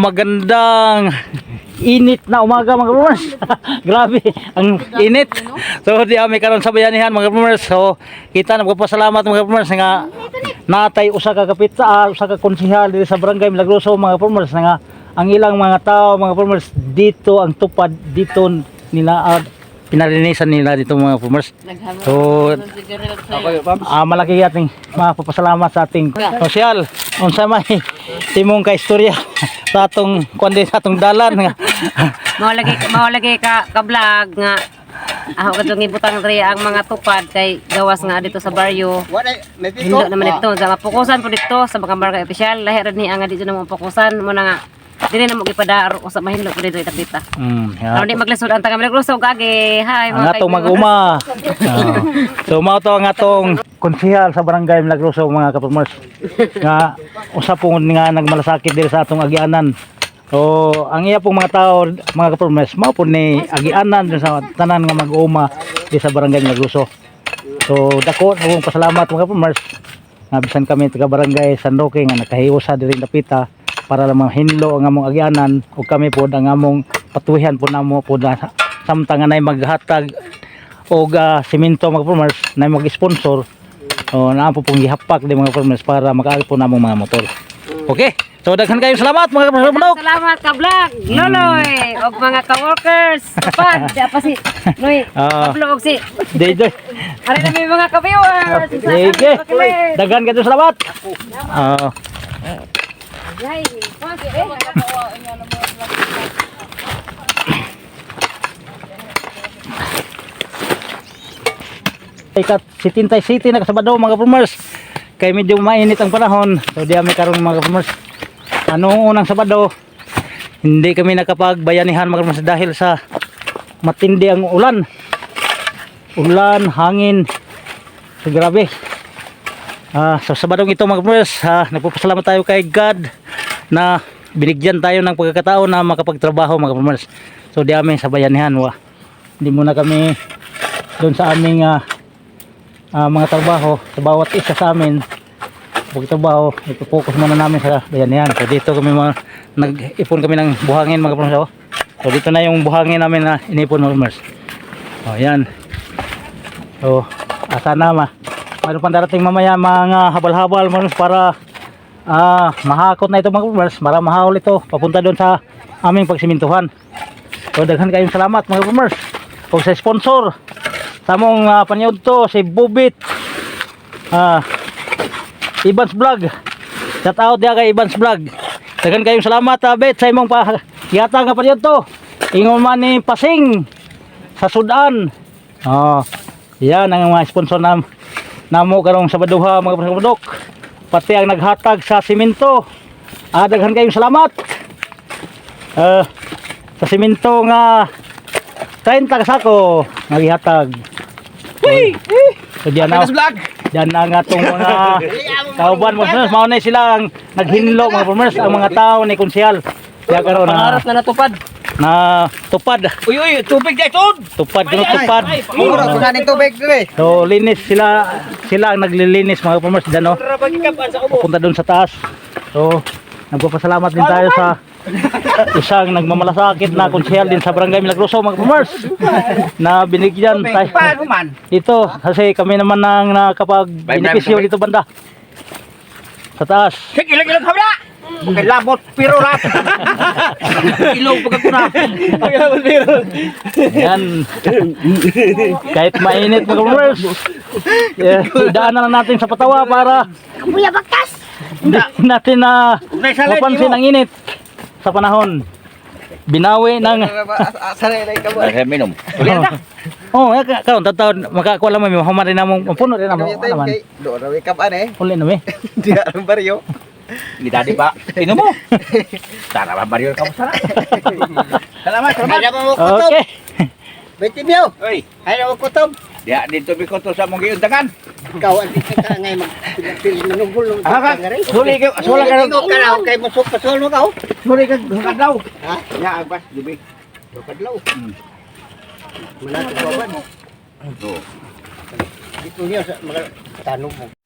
Magandang init na umaga, mga farmers. Grabe ang init. So di kami karon sa bayanihan, mga farmers. So kita, nagpapasalamat, mga farmers, nga natay usa ka kapit, usa ka konsehal diri sa Barangay Milagroso, mga farmers, nga ang ilang mga tao, mga farmers, dito ang tupad dito nila, pinalinisan nila dito, mga farmers. So malaki ating mapapasalamat sa ating sosyal. Unsa may timong ka istorya sa atong kuan din, sa atong dalan nga? Mao lagi ka ka vlog nga ako kadtong ibutang diri ang mga tupad kay gawas nga dito sa baryo. Hindo naman dito sa mapukusan po dito sa mga barangay opisyal, lahi ra ni ang nga dito na mo pukusan mo na nga dili na mo gipadaro usa mahinlo po dito itapita. Yeah. Aron di maglisod ang taga Milagroso kage. Hi Ang mga atong kaibigan. mag-uma. Oo. So mao to ang atong konsehal sa Barangay Milagroso, mga kaparmers, nga usa po nga nagmalasakit diri sa atong agianan. So ang iya pong mga tao, mga kaparmers, mao po ni agianan dun sa tanan nga mag-uma diri sa Barangay Milagroso. So dako na pong pasalamat, mga kaparmers, nga bisan kami taga Barangay San Roque nga nakahiusa diri dapita para lang mahinlo ang among agianan ug kami pod ang among patuhian po namo pod na samtang nga nay maghatag og simento, mga farmers, na mag-sponsor o naa po pong gihapak di, mga farmers, para makaagi po namong mga motor. Okay. So daghan kayong salamat, mga farmers. Salamat ka vlog, Loloy, og mga ka-workers. Tupad, di pa si Noy. Pablo og si Daydoy. Ari na may mga ka-viewers. Sige. Daghan kayong salamat. Yay. Ikat si Tintay City na kasabado, mga farmers. Kay medyo mainit ang panahon. So di kami karon, mga farmers. Anong unang Sabado, hindi kami nakapagbayanihan, mga farmers, dahil sa matindi ang ulan. Ulan, hangin. So grabe. Sa Sabadong ito, mga farmers, nagpapasalamat tayo kay God na binigyan tayo ng pagkakataon na makapagtrabaho, mga farmers. So di amin sa bayanihan, wa. Hindi muna kami doon sa aming mga trabaho. Sa bawat isa sa amin pagtrabaho, ipo-focus muna namin sa bayanihan. So dito kami mga nag-ipon kami ng buhangin, mga farmers, oh. So dito na yung buhangin namin na inipon, mga farmers. Oh, yan. So sana ma mayroon pang darating mamaya mga habal-habal, mga farmers, para mahakot na ito, mga farmers, para mahawol ito papunta doon sa aming pagsimintuhan. So daghan kayong salamat, mga farmers, o sa sponsor sa among panyod to, si Bubit Ibans Vlog. Shout out diha kay Ibans Vlog. Daghan kayong salamat, Bet, sa imong pa yata nga panyod to. Ingon man ni Pasing sa Sudan. Oh, yan ang mga sponsor nam namo karong Sabaduha, mga pasabadok, pati ang naghatag sa simento. Daghan kayong salamat sa simento nga 30 ka sako nga gihatag. So diyan na. Vlog. Diyan na nga itong mga kauban mo. Mao na sila ang naghinlo, mga farmers, ang mga tao ni konsehal. Kaya karon na Pangarap na natupad. Na tupad. Uy uy, tubig dai tod. Tupad kuno, tupad. Mura ko na ning tubig dire. So linis sila, sila ang naglilinis, mga farmers, diyan, no. Papunta doon sa taas. So nagpapasalamat din tayo sa isang nagmamalasakit na konsehal din sa Barangay Milagroso, mga farmers, na binigyan tayo Paano man? dito kasi kami naman ang nakapag-benepisyo dito banda sa taas. Kay ilang-ilang habla. Okay, labot pero rap. Ilong pagka kuna. Labot pero. Yan. Kahit mainit, mga farmers. Yeah, idaan na lang natin sa patawa para hindi natin na mapansin ang init sa panahon. Binawi ng Asa na ka mo? Minom. Oh, eh, karon taon makakuha lang mi, mahuman rin namong mapuno rin namo Ano naman. kay do ra wake up ane. Uli na mi. Di aron baryo. Ni dadi pa. Inom mo. Tara ba baryo ka mo sana. Salamat, salamat. Kaya mo kutob. Okay. Beti miyo. Oy, Kaya mo kutob. diya dito mi ko to sa mong giundangan. Ikaw ang di ka ngay mag pili manugol no. Ah, ka. Suli ka, suli ka. Ka na kay mo pasol mo ka. Oh. Suli ka kadlaw. Ha? Ya agbas dubi. Kadlaw. Manatog ba? Oh. Dito niya sa mga tanong mo.